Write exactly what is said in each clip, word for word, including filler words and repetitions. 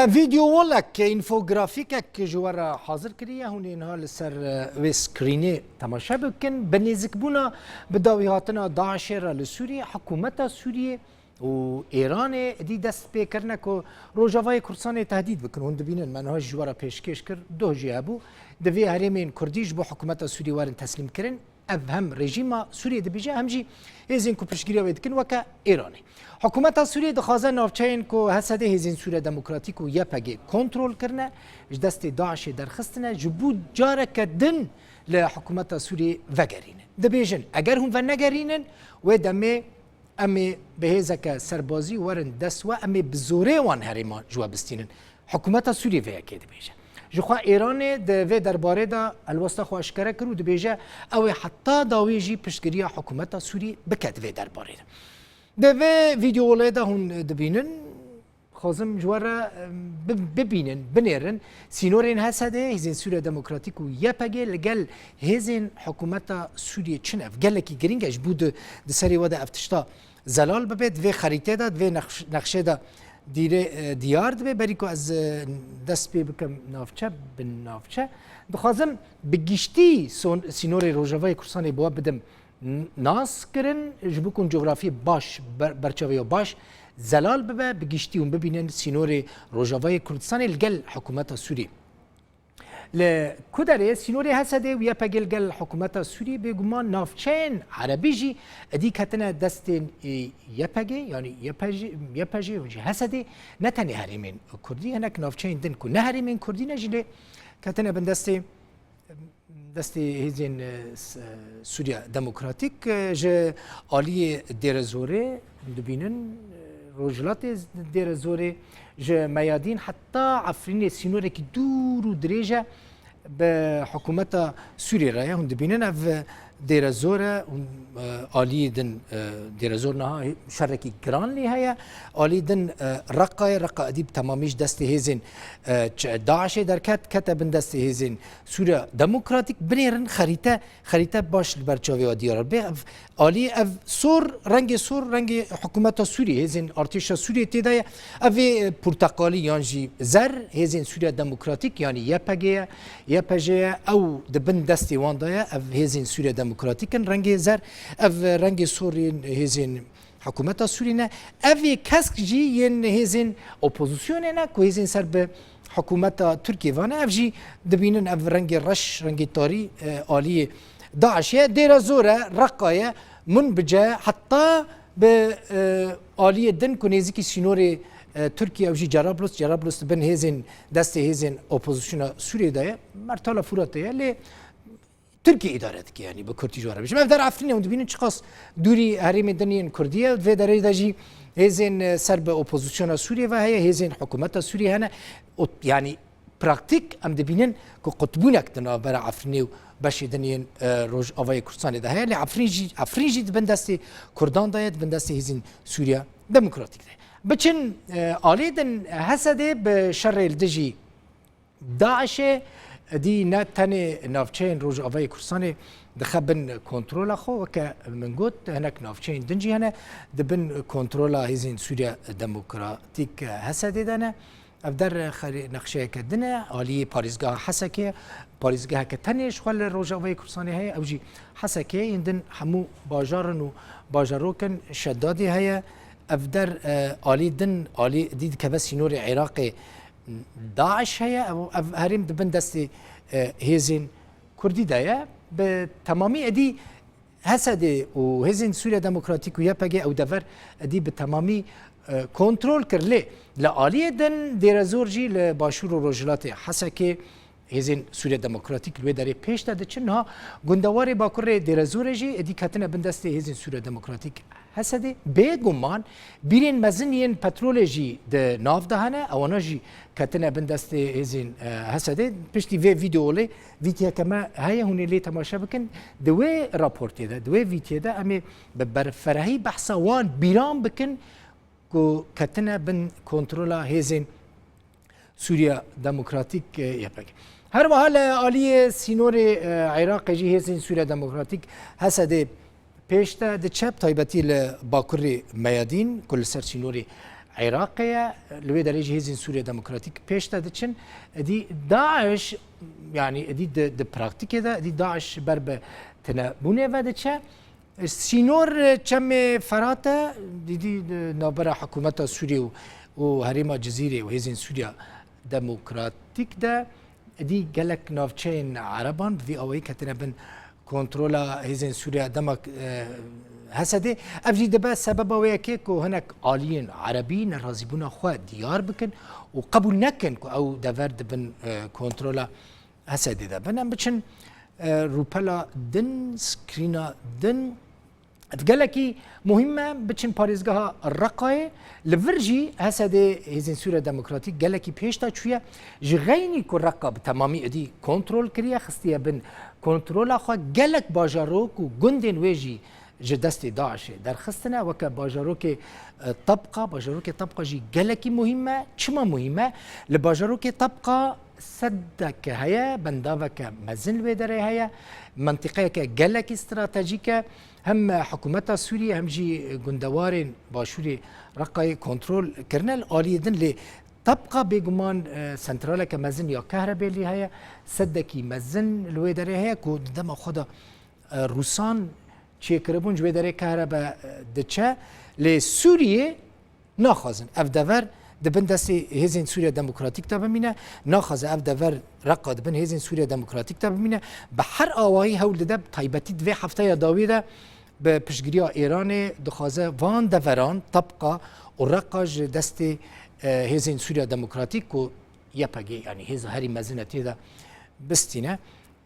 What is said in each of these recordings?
Vîdeowolek, înfografîkek ji we re hazir kiriye. Hûn ê niha li ser, e, wê screenê temaşe bikin. Bi nêzikbûna bi dawîhatina DAIŞê re li Sûriyê, hikûmeta Sûriyê û Êranê dî dest pê kirine ku Rojavayê Kurdistanê tehdît bikin. Hûn dibînin, me niha ji we re pêşkêş kir, doh jî hebû. Divê herêmên Kurdî ji bo hikûmeta Sûriyê werin teslîm kirin. Ev hem rejîma Sûriyê dibêje, hem jî hêzên ku piştgiriya wê dikin, weke Êranê. Hikûmeta Sûriyê dixwaze navçeyên ku H S D, Hêzên Sûriya Demokratîk û Y P G kontrol kirine, ji destê DAIŞê derxistine, ji bo careke din li hikûmeta Sûriyê vegerîne. Dibêjin, eger hûn venegerînin, wê demê em ê bi hêzeke serbazî werin dest we, em ê bi zorê wan herêma ji we bistînin. Hikûmeta Sûriyê vê yekê dibêje. Jixwe Êranê di vê derbarê de helwesta xwe eşkere kir û dibêje, ew ê heta dawî jî piştgiriya hikûmeta Sûriyê bike di vê derbarê de. Di vê vîdeoyê de hûn dibînin, dixwazim ji we re, em, bi-, bibînin, binêrin, sînorên H S D, Hêzên Sûriya Demokratîk û Y P G li gel hêzên hikûmeta Sûriyê çi ne? Ev gelekî girîng e, ji bo di, di serê we de ev tişta zelal bibe, di vê xerîtê de, di vê nexş-, nexşê de dîrê, e, diyar dibe. Berî ku ez, e, dest pê bikim navçe, bin navçe, dixwazim bi giştî son-, sînorê Rojavayê Kurdistanê bi we bidim n-, nas kirin, ji bo ku hûn cografî baş, ber-, berçavê we baş zelal bibe, bi giştî hûn bibînin sînorê Rojavayê Kurdistanê li gel hikûmeta Sûriyê. Li ku derê sînorê H S D û Y P G li gel hikûmeta Sûriyê, bêguman navçeyên erebî jî êdî ketine destên, e, Y P G, yanî Y P G, Y P G û jî H S D, ne tenê herêmên Kurdî, hinek navçeyên din ku ne herêmên Kurdî ne jî lê ketine bin destê, destê hêzên, e, s-, e, Sûriya Demokratîk, e, ji aliyê Dêrezorê dibînin, e, Rojhilatê Dêrezorê, ji Meyadîn heta Efrînê sînorekî dûr û dirêj e, bi hikûmeta Sûriyê re ye. Hûn dibînin ev Dêrezor e, hûn, e, aliyê din, e, Dêrezor niha şerekî giran lê heye. Alî din, e, Reqa ye. Reqa êdî bi temamî ji destê hêzên, e, ç-, DAIŞê derket, kete bin destê hêzên Sûriya Demokratîk. Binêrin xerîte, xerîte baş li ber çavê we diyar e. Bê ev alî, ev sor, rengê sor, rengê hikûmeta Sûriyê, hêzên artêşa Sûriyê tê de ye. Ev ê, e, porteqalî yan jî zer, hêzên Sûriya Demokratîk, yanî Y P G ye, Y P G ye, ew di bin destê wan de ye. Ev hêzên Sûriya Demokratîk in, rengê zer. Ev, e, rengê sor yên hêzên hikûmeta Sûriyê ne. Ev ê kesk jî yên hêzên opozisyonê ne, ku hêzên ser bi hikûmeta Tirkiyê ve ne. Ev jî dibînin, ev rengê reş, rengê tarî, e, aliyê DAIŞê ye. Dêrezor e, Reqa ye, Minbic e, heta bi, e, aliyê din ku nêzîkî sînorê, e, Tirkiye, ew jî Cerablus, Cerablus di bin hêzên, destê hêzên opozisyona Sûriyê de ye. Mertala Furatê ye, lê Tirkiye îdare dike, yanî bi kurtî ji we re bijîm. Ev der Efrînê hûn dibînin çiqas dûrî herêmê din yên Kurdî ye. Vê derê de jî hêzên, e, ser bi opozisyona Sûriyê ve heye, hêzên hikûmeta Sûriyê hene. Û, yanî praktîk em dibînin ku qutbûnek di navbera Efrînê û beşê din yên, e, Rojavayê Kurdistanê de heye. Lê Efrîn jî, Efrîn jî di bin destê Kurdan de ye, di bin destê hêzên Sûriya Demokratîk de ye. Biçin, e, alî din, H S D bi şerê li dijî DAIŞê dî ne tenê navçeyên Rojavayê Kurdistanê dixe bin kontrola xwe, weke min got, hinek navçeyên din jî hene di bin kontrola Hêzên Sûriya Demokratîk, H S D, de ne. Ev der xerî-, nexşeyeke din e, aliyê parêzgeha Hesekê, parêzgeheke tenê ji xwe li Rojavayê Kurdistanê heye, ew jî Hesekê, yên din hemû bajar in û bajarok in, Şedadê heye. Ev der, e, alî din, alî dî dikeve sînorê Iraqê, DAIŞ heye, ev, ev herêm di bin destê, e, hêzên Kurdî de ye. Bi temamî êdî H S D û Hêzên Sûriya Demokratîk û Y P G ew dever êdî bi temamî, e, kontrol kir. Lê li aliyê din Dêrezor jî li başûr û rojhilatê Hesekê Hêzên Sûriya Demokratîk li wê derê pêş de diçin. Niha gundewarê Bakurê Dêrezorê jî êdî ketine bin destê Hêzên Sûriya Demokratîk, H S D. Bêguman bîrên mezin yên petrolê jî di nav de hene. Ewana jî ketine bin destê hêzên, e, H S D. Piştî vê vîdeolê, vîtiyeke me heye, hûn ê lê temaşe bikin. Di wê raportê de, di wê vîtiyê de em ê bi berferehî behsa wan bîran bikin ku ketine bin kontrola hêzên Sûriya Demokratîk, e, Y P G. Her wiha li aliyê sînorê, e, Iraqê jî hêzên Sûriya Demokratîk, H S D, pêş de diçe, bi taybetî li bakurê Meyadîn ku li ser sînorê Iraqê ye, li wê derê jî hêzên Sûriya Demokratîk pêş de diçin. Êdî DAIŞ, yanî êdî di, di praktîkê de êdî DAIŞ ber bi tinebûnê ve diçe. Sînor çemê Ferat e, êdî di navbera hikûmeta Sûriyê û, û herêma Cizîrê û hêzên Sûriya Demokratîk de êdî gelek navçeyên Ereban bi vî awayî ketine bin kontrola hêzên Sûriya dema, e, Hesedê. Ev jî dibe sebeba wê yekê ku hinek aliyên Erebî nerazîbûna xwe diyar bikin û qebûl nekin ku ew dever di bin, e, kontrola Hesedê de bin. Em biçin, e, rûpela din, scrîna din. Ev gelekî muhîm e, biçin parêzgeha Reqayê. Li vir jî Hesedê hêzên Sûriya Demokratîk gelekî pêş de çûye. Ji xeynî ku Reqa bi temamî êdî kontrol kiriye, xistiye bin kontrola xwe, gelek bajarok û gundên wê jî ji destê DAIŞê derxistine. Weke bajarokê, e, Tabqa, bajarokê Tabqa jî gelekî muhîm e. Çima muhîm e? Li bajarokê Tabqa sedeke heye, bendaveke mezin li wê derê heye. Mentiqeyeke gelekî stratejîk e. Hem hikûmeta Sûriyê hem jî gundewarên başûrê Reqayê kontrol kirine li aliyê din, lê Tabqa bêguman, e, sentraleke mezin ya kehrebê lê heye. Sedekî mezin li wê derê heye ku di dema xwe de, e, Rûsan çêkiribûn, ji wê derê kehrebe, e, diçe. Lê Sûriyê naxwazin ev dever di bin destê Hêzên Sûriya Demokratîk de bimîne, naxwaze ev dever Reqa di bin Hêzên Sûriya Demokratîk de bimîne. Bi her awayî hewl dide, bi taybetî di vê hefteya dawî de bi piştgiriya Êranê dixwaze van deveran, Tabqa û Reqa ji destê, e, Hêzên Sûriya Demokratîk ku Y P G, yanî hêza herî mezin e, tê de bistîne.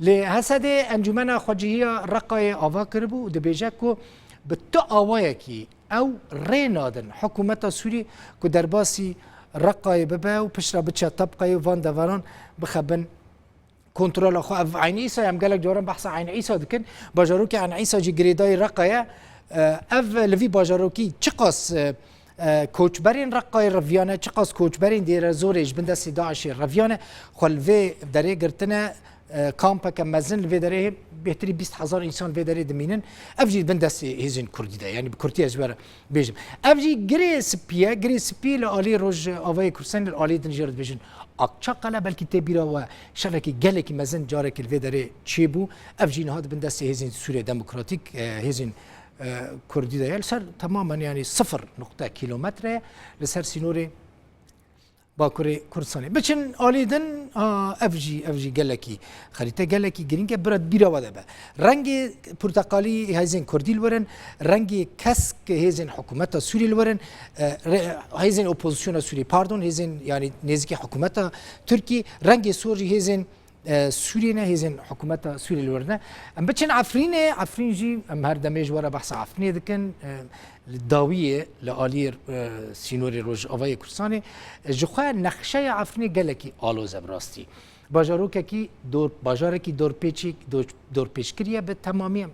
Lê Hesedê Encûmena Xwecihiya Reqayê ava kiribû û dibêje ku bi tu awayekî ew rê nadin hikûmeta Sûrî ku derbasî Reqayê bibe û piştre biçe Tabqayê û van deveran bixe bin kontrola xwe. Ev Eyn Îsa, em gelek caran behsa Eyn Îsa dikin. Bajarokê Eyn Îsa jî girêdayî Reqa ye. E, ev li vî bajarokî çiqas, e, e, koçberên Reqayê reviyane, çiqas koçberên Dêrezorê ji bin destê DAIŞê reviyane, xwe li vê derê girtine, e, kampeke mezin li vê derê hê bêhtirî bîst hezar însan li vê derê dimînin. Ev jî bin destê hêzên Kurdî de, yanî bi Kurdî ez ji we re bêjim. Ev jî girê spî ye, girê spî li alî Rojavayê Kurdistanê, li alî din jê re dibêjin Akçakale, belkî tê bîra we şerekî gelekî mezin carekî li vê derê çêbû. Ev jî niha di bin destê Hêzên Sûriya Demokratîk, e, hêzên, e, Kurdî de ye. Li ser temamen, yanî sifir nokte kilometre ye. Li ser sînorê Bakurê Kurdistanê. Biçin alî din, a, ev jî, ev jî gelekî xerîte, gelekî girîng e, bira bîra we de be. Rengê porteqalî hêzên Kurdî li wir in, rengê kesk hêzên hikûmeta Sûrî li wir in, e, re-, hêzên opozisyona Sûrî, pardon, hêzên, yanî nêzîkî hikûmeta Tirkî, rengê sor jî hêzên, e, Sûrî ne, hêzên hikûmeta Sûrî li wir ne. Em biçin Efrînê, Efrîn jî em her demê ji we re behsa Efrînê dikin. E, li dawiyê, li aliyê, e, sînorê Rojavayê Kurdistanê, e, ji xwe nexşeya Efrînê gelekî aloz e bi rastî. Bajarokekî dor, bajarekî dorpêçî, dor, dorpêçkirî ye bi temamî, em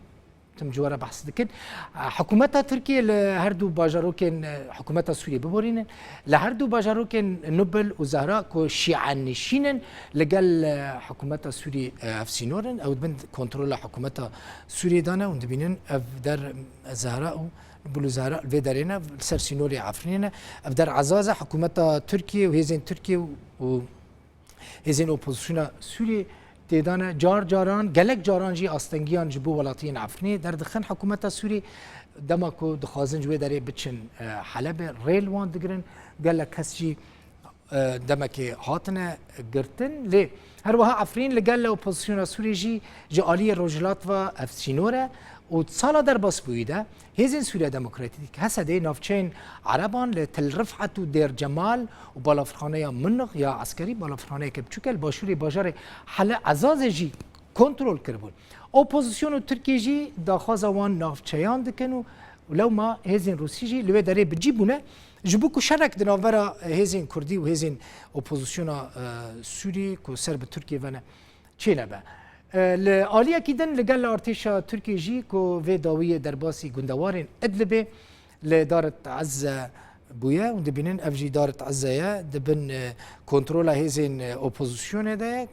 tim ji we re behs dikin. E, hikûmeta Tirkiyê li her du bajarokên, e, hikûmeta Sûriyê biborînin. Li her du bajarokên Nubil û Zehra ku şîenişîn in, li gel, e, hikûmeta Sûrî, e, hevsînor in. Ew di bin kontrola hikûmeta Sûriyê de ne. Hûn dibînin ev der Zehra û Nubil û Zehra li vê derê ne, li ser sînorê Efrînê ne. Ev der Ezaz e, hikûmeta Tirkiyê û hêzên Tirkiyê û hêzên opozisyona Sûriyê tê de ne. Car caran, gelek caran jî astengiyan ji bo welatiyên Efrînê derdixin hikûmeta Sûrî. Dema ku dixwazin ji wê derê biçin, e, Helebê, rê li wan digirin. Gelek kes jî, e, demekê hatine girtin. Lê her wiha Efrîn li gel opozisyona Sûrî jî ji aliyê rojhilat ve hevsînor e û di sala derbasbûyî de Hêzên Sûriya Demokratîk, H S D, navçeyên Ereban li Til Rifet û Dêr Cemal û balafirxaneya Minix ya eskerî, balafirxaneyeke biçûk e, li başûrê bajarê Hale Ezazê jî kontrol kiribûn. Opozîsyon û Tirkiyê jî daxwaza wan navçeyan dikin û lewma hêzên Rûsî jî li wê derê bi cî bûne, ji bo ku şerek di navbera hêzên Kurdî û hêzên opozîsyona, e, Sûrî ku ser bi Tirkiyê ve ne, çênebe. E, li aliyekî din li gel artêşa Tirkiyê jî ku vê dawiyê derbasî gundewarên Idlibê li Daret Ezze bûye, hûn dibînin ev jî Daret Ezze ye, di bin, e, kontrola hêzên, e, opozîsyonê de ye.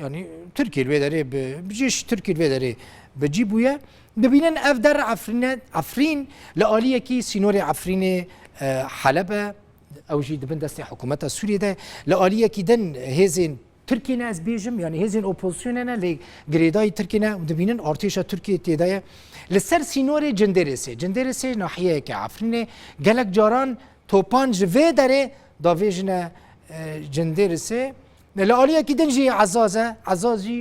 Yanî Tirkiyê li wê derê bi, bi cîş Tirkiyê li vê derê bi cî bûye. Dibînin ev der Efrîne, Efrîn li aliyekî sînorê Efrînê, e, Heleb e, ew jî di bin destê hikûmeta Sûriyê de. Li aliyekî din hêzên Tirkiyê ne, ez bêjim, yanî hêzên opozisyonê ne, lê girêdayî Tirkiyê ne, dibînin artêşa Tirkiyê tê de ye. Li ser sînorê Cindirêsê, Cindirêsê nahiyeyeke Efrînê, gelek caran topan ji vê derê davêjine, e, Cindirêsê. Li aliyekî din jî Ezaz e, Ezaz jî,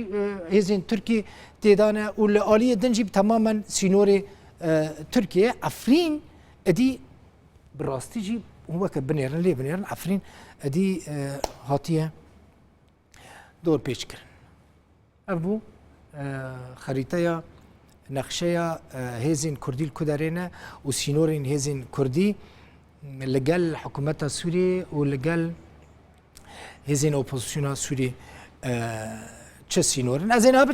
e, hêzên Tirkî tê de ne û li aliyê din jî temamen sînorê, e, Tirkiyê. Efrîn, êdî bi rastî jî hûn weke binêrin, lê binêrin, Efrîn êdî, e, hatiye dorpêç kirin. Ev bû, e, xerîteya, nexşeya, e, hêzên Kurdî li ku derê ne û sînorên hêzên Kurdî li gel hikûmeta Sûriyê û li gel hêzên opozisyona Sûriyê, e, çi sînor in. Ez ê niha